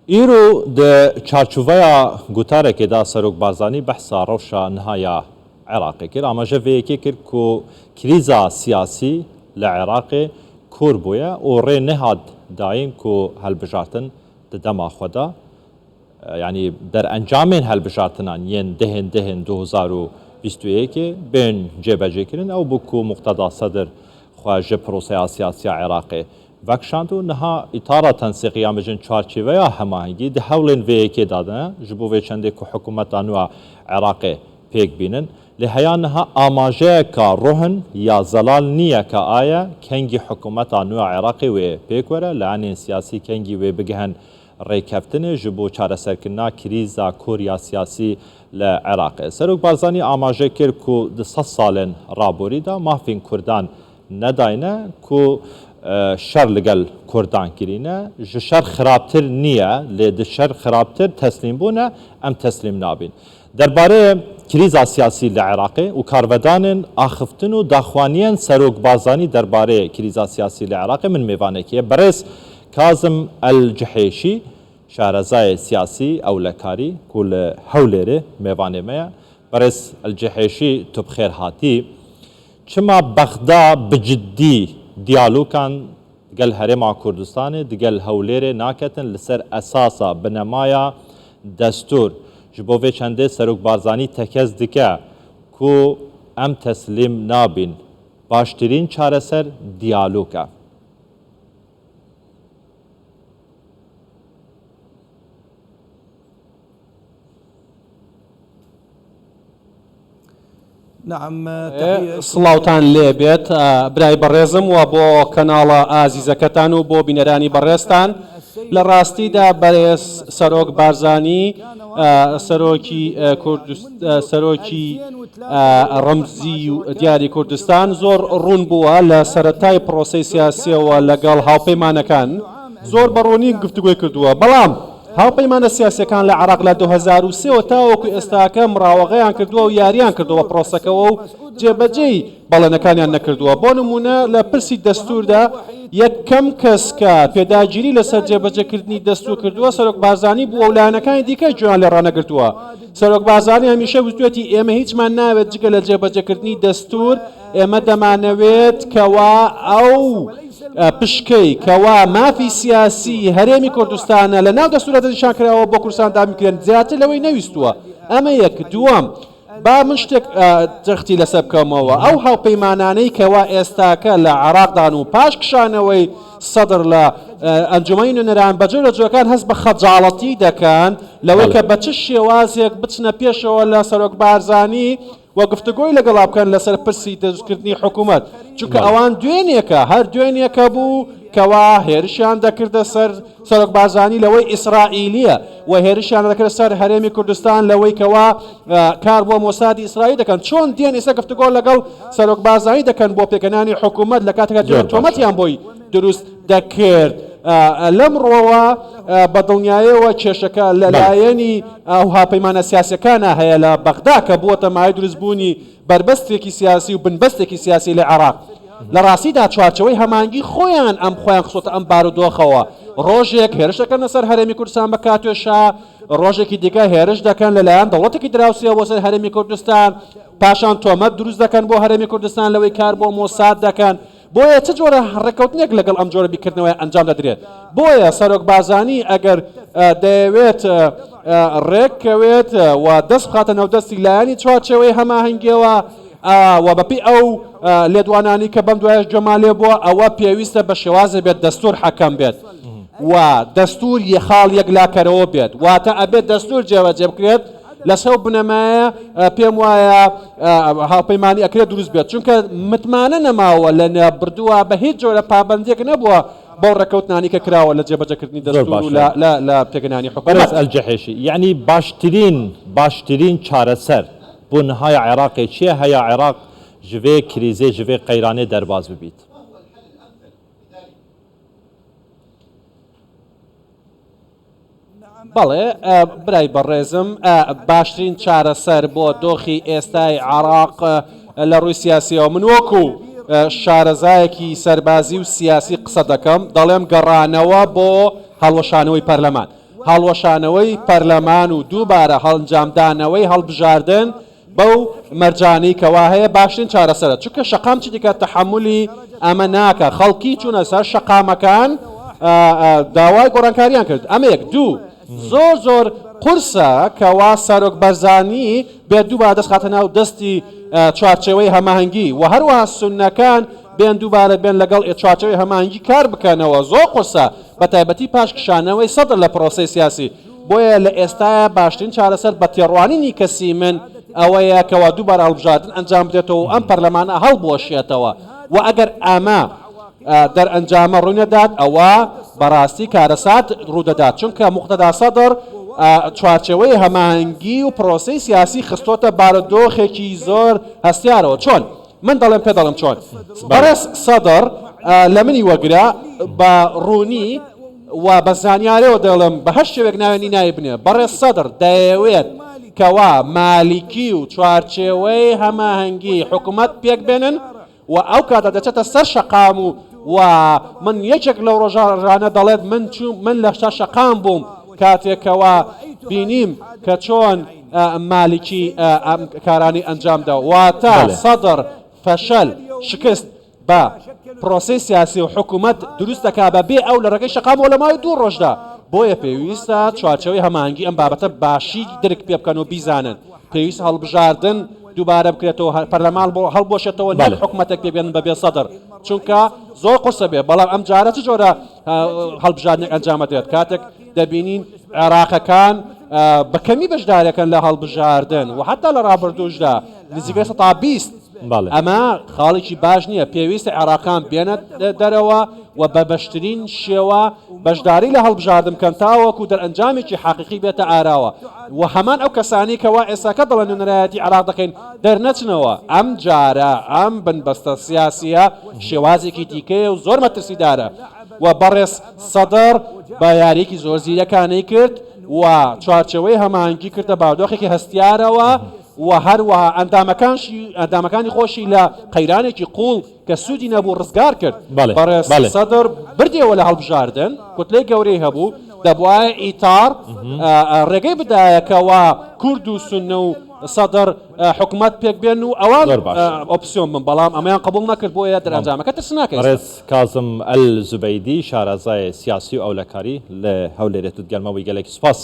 Îro di çarçoveya gotarekê de Serok Barzanî behsa rewşa niha ya Iraqê kir. Amaje vê yekê kir ku krîza siyasî li Iraqê kûr bûye û rê nehat dayîn ku hilbijartin di dema xwe de yanî derencamên hilbijartinan yên dehên dehên 2021 ê bên cêbecêkirin ew bû ku Muqteda Sedir xwe ji proseya siyasî ya Iraqê vekişand û niha îtara tensîqî ya mijin çarçêveya hemahengî di hewlên vê yekê de ne ji bo vê çendê ku hikûmeta nû ya Iraqê pêk bînin. Lê heya niha amajeyeka rohn ya zelal nîye ka aye kengî hikûmeta nû ya Iraqê wê pêk were, layenên siyasî kengî wê bigihin rêkeftinê ji bo çareserkirina krîza kor ya siyasî li Iraqê. Serok Barzanî amaje kir ku di sed salên raborî de mafên Kurdan nedayne ku şer li gel Kurdan kirîne, ji şer xirabtir nîye lê di şer xirabtir teslîm bûne, em teslîm nabîn. Derbarê krîza siyasî li Iraqê û karvedanên axiftin û daxwaniyên Serok Barzanî derbarê krîza siyasî li Iraqê min mêvanekî ye Birêz Kazim El Cihêşî, şarezayê siyasî ewlekarî ku li Hewlêrê mêvanê me ye. Birêz El Cihêşî tu bi xêr hatî. Çima Bexda bi ciddî diyalogan digel Herêma Kurdistanê, digel Hewlêrê naketin li ser esasa binemaya destûr? Ji bo vê çendê Serok Barzanî tekez dike ku em teslîm nabîn. Baştirîn çareser diyalog e. سڵاوتان لێ بێت برای بەڕێزم و بۆ کەناڵە ئازیزەکەتان و بۆ بینەرانی بەڕێزتان. لە ڕاستیدا بەرێز سەرۆک بارزانی سەرۆکی سەرۆکی ڕەمزی و دیاری کوردستان زۆر ڕوون بووە لە سەرەتای پرۆسەی سیاسیەوە لەگەڵ هاوپەیمانەکان زۆر بە ڕوونی گفتوگۆی کردووە بەڵام هاوپەیمانە سیاسیەکان لە عێراق لە 2003 وە تاوەکو ئێستاکە مڕاوەغەیان کردووە و یاریان کردووە بە پرۆسەکەوە و جێبەجێی بەڵێنەکانیان نەکردووە. بۆ نموونە لە پرسی دەستووردا یەکەم کەس کە پێداگیری لەسەر جێبەجێکردنی دەستوور کردووە سەرۆک بارزانی بووە و لایەنەکانی دیکە گوێیان لێ ڕانەگرتووە. سەرۆک بارزانی هەمیشە وتوێتی ئێمە هیچمان ناوێت جگە لە جێبەجێکردنی دەستوور، ئێمە دەمانەوێت کەوا ئەو پشکەی کەوا مافی سیاسی هەرێمی کوردستانە لە ناو دەستوورە دەستنیشان کراوە بۆ کوردستان دابین بکرێن، زیاتر لەوەی نەویستووە. ئەمە یەک. دووەم، با من شتێک جەختی لەسەر بکەمەوە، ئەو هاوپەیمانانەی کەوا ئێستاکە لە عێراقدان و پاش کشانەوەی سەدر لە ئەنجومەنی نوێنەران بە جۆرە جۆرەکان هەست بە خەجاڵەتی دەکەن لەوەی کە بە چ شێوازێک بچنە پێشەوە لە سەرۆک بارزانی و گفتوگۆی لەگەڵا بکەن لەسەر پرسی دروستکردنی حکوومەت، چونکە ئەوان دوێنێکە هەر دوێنێکە بوو کەوا هێرشیان دەکردە سەر سەرۆک بارزانی لەوەی ئیسرائیلیە و هێرشیان دەکردە سەر هەرێمی کوردستان لەوەی کەوا کار بۆ مۆسادی ئیسرائیل دەکەن، چۆن دێن ئێستا گفتوگۆ لەگەڵ سەرۆک بارزانی دەکەن بۆ پێکهێنانی حکوومەت لە کاتێکا دوێنێ تۆمەتیان بۆی دروست دەکرد. لەم ڕووەوە بە دڵنیایەوە کێشەکە لە لایەنی ئەو هاوپەیمانە سیاسیەکانە هەیە لە بەغدا کە بووەتە مایەی دروستبوونی بەربەستێکی سیاسی و بنبەستێکی سیاسی لە عێراق. لە ڕاستیدا چوارچێوەی هەماهەنگی خۆیان ئەم خۆیان خستۆتە ئەم بارودۆخەوە. ڕۆژێک هێرش دەکەنە سەر هەرێمی کوردستان بە کاتیۆشا، ڕۆژێکی دیکە هێرش دەکەن لەلایەن دەوڵەتێکی دراوسێوە بۆ سەر هەرێمی کوردستان، پاشان تۆمەت دروست دەکەن بۆ هەرێمی کوردستان لەوەی کار بۆ مۆساد دەکەن. بۆیە چ جۆرە ڕێککەوتنێک لەگەڵ ئەم جۆرە بیرکردنەوەیە ئەنجام دەدرێت؟ بۆیە سەرۆک بارزانی ئەگەر دەیەوێت ڕێککەوێت و دەست بخاتە ناو دەستی لایەنی چوارچێوەی هەماهەنگیەوە و بەپێی ئەو لێدوانانی کە بەم دوایەش گوێمان لێ بووە ئەوە پێویستە بە شێوازێ بێت دەستور حەکەم بێت و دەستور یەخاڵ یەکلاکەرەوە بێت واتە ئەبێت دەستور جێبەجێ بکرێت لەسەر ئەو بنەمایە پێم وایە هاوپەیمانی ئەکرێت دروست بێت چونکە متمانە نەماوە لە نەبردووە بە هیچ جۆرە پابەندیەک نەبووە بەو ڕێککەوتنانی کە کراوە لە جێبەجێکردنی دەستور و لە پێکهێنانی حکومەت. بەڕێز ئەلجەحێشی یەعنی باشترین باشترین چارەسەر بۆ نهای عێراقێ چیە هەیا عێراق ji vê krîzê ji vê qeyranê derbas bibît؟ بەڵێ برای بەڕێزم باشترین چارەسەر بۆ دۆخی ئێستای عێراق لە ڕووی سیاسیەوە من وەکو شارەزایەکی سەربازی و سیاسی قسە دەکەم دەڵێم گەڕانەوە بۆ هەڵوەشانەوەی پەرلەمان. هەڵوەشانەوەی پەرلەمان و دووبارە هەڵنجامدانەوەی هەڵبژاردن بەو مەرجانەی کەوا هەیە باشترین چارەسەرە، چونکە شەقام چیدیکە تەحەمولی ئەمە ناکا، خەڵکی چوونە سەر شەقامەکان داوای گۆڕانکاریان کرد، ئەمە یەک، دوو زۆر زۆر قورسە کەوا سەرۆک بەرزانی بێت دووبارە دەست خاتە ناو دەستی چوارچێوەی هەماهەنگی و هەروەها سوننەکان بێن دووبارە بێن لەگەڵ چوارچێوەی هەماهەنگی کار بکەنەوە زۆر قورسە بەتایبەتی پاش کشانەوەی سەدر لە پرۆسەی سیاسی. بۆیە لە ئێستایا باشترین چارەسەر بە تێڕوانینی کەسی من ئەوەیە کەوا دووبارە هەڵبژاردن ئەنجام بدرێتەوە و ئەم پەرلەمانە هەڵبوەشێتەوە و ئەگەر ئەمە دەرئەنجامە ڕووینەدات ئەوا بەڕاستی کارەسات ڕوودەدات چونکە موقتەدا سەدر چوارچێوەی هەماهەنگی و پرۆسەی سیاسی خستۆتە بارودۆخێکی زۆر هەستیارەوە چۆن؟ من دەڵێم پێ دەڵێم چۆن بەڕێز سەدر لە منی وەگرە بە ڕوونی و بە زانیارەوە دەڵێم بە هەر شێوێک ناوێنی ناوی بنێ بەڕێز سەدر دەیەوێت کەوا مالیکی و چوارچێوەی هەماهەنگی حکوومەت پێک بێنن و ئەو کاتە دەچێتە سەر شەقام و و من یەکێک لەو ڕۆژانە دەڵێت من چوو من لە سەر شەقام بووم کاتێکەوە بینیم کە چۆن مالیکی ئەم کارانەی ئەنجامدا واتە سەدر فەشەل شکست بە پرۆسەی سیاسی و حکوومەت دروست دەکا بە بێ ئەو لە ڕێگەی شەقامەوە لە ماوەی دوو ڕۆژدا بۆیە پێویستە چوارچێوەی هەماهەنگی ئەم بابەتە باشی درک پێ بکەن و بیزانن پێویست هەڵبژاردن دووبارە بکرێتەوە پەرلەمان بۆ هەڵبوەشێتەوە نەک حکوومەتێک پێ بێنن بە بێ سەدر چونکە زۆر قورسە بێ بەڵام ئەم جارە چ جۆرە هەڵبژاردنێک ئەنجام ئەدرێت کاتێک دەبینین عێراقەکان بە کەمی بەشدارەکەن لە هەڵبژاردن و حتا لە ڕابردووشدا نزیکەی 20% ئەمە خاڵێکی باش نییە پێویستە عێراقان بێنە دەرەوە و بە بەشترین شێوە بەشداری لە هەڵبژاردن بکەن تاوەکو دەرئەنجامێکی حەقیقی بێتە ئاراوە و هەمان ئەو کەسانی کەوا ئێستاکە دەڵێن نوێنەرایەتی عێراق دەکەین دەرنەچنەوە ئەم جارە ئەم بنبەستە سیاسیە شێوازێکی دیکەیە و زۆر مەترسیدارە و بەڕێز سەدر بە یارییەکی زۆر زیرەکانەی کرد و چوارچێوەی هەماهەنگی کردە بارودۆخێکی هەستیارەوە و هەروەها ئەندامەکانشی ئەندامەکانی خۆشی لە قەیرانێکی قووڵ کە سوودی نەبوو ڕزگار کرد. بەڕێز سەدر بردیەوە لە هەڵبژاردن، کوتلەی گەورەی هەبوو، دەبوایە ئیتار ڕێگەی بدایە کەوا کورد و سوننە و سەدر حکومەت پێکبێن و ئەوان ئۆپسیۆن بن، بەڵام ئەمەیان قبوڵ نەکرد، بۆیە دەرئەنجامەکە ترسناکە ئێستا. بەڕێز کازم ئەلزوبەیدی شارەزای سیاسی و ئەولەکاری لە هەولێرێ توت گەرمە وی گەلێکی سوپاس.